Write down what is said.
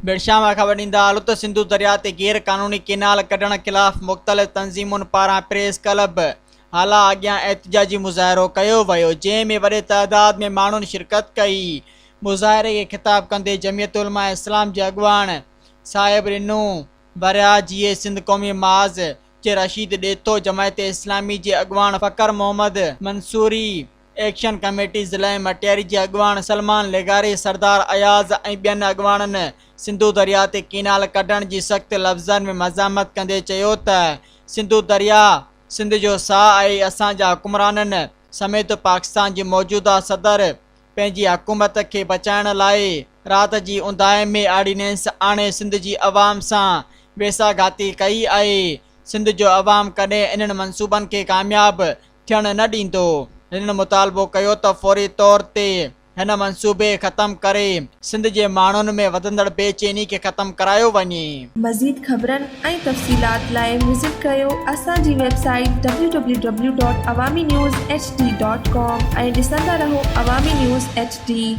ڀيڙشاهه مان خبر ڏيندا هلون ته سنڌو درياء تي غير قانوني ڪينال ڪڍڻ خلاف مختلف تنظيمن پاران پريس ڪلب هالا اڳيان احتجاجي مظاهرو ڪيو ويو جنهن ۾ وڏي تعداد ۾ ماڻهن شرڪت ڪئي مظاهري کي خطاب ڪندي جمعيت علماء اسلام جي اڳواڻ صاحب ڏنو ورياهه جيئي سنڌ قومي محاذ جي رشيد ڏيٿو جماعت اسلامي جي اڳواڻ فقر محمد منصوري ايڪشن ڪميٽي ضلعي مٽياري جي اڳواڻ سلمان لغاري، سردار اياز ۽ ٻين اڳواڻن سنڌو درياء تي ڪينال ڪڍڻ جي سخت لفظن ۾ مزاحمت ڪندي چيو ته سنڌو درياء سنڌ جو ساهه آهي اسان جا حڪمرانن سميت پاڪستان جي موجوده صدر پنهنجي حڪومت کي بچائڻ لاء رات جي اونداهي ۾ آرڊيننس آڻي سنڌ جي عوام سان ويساهه گهاتي ڪئي آهي سنڌ جو عوام ڪڏهن انهن منصوبن کي ڪامياب ٿيڻ نه ڏيندو. هنن مطالبو ڪيو ته فوري طور تي هن منصوبي ختم ڪري سنڌ جي ماڻهن ۾ وڌندڙ بي چيني کي ختم ڪرايو وڃي. مزيد خبرن ۽ تفصيلات لاء وزٽ ڪريو اسان جي website W W W dot Awami news H D dot com ۽ ڏسندا رهو عوامي نيوز ايڇ ڊي.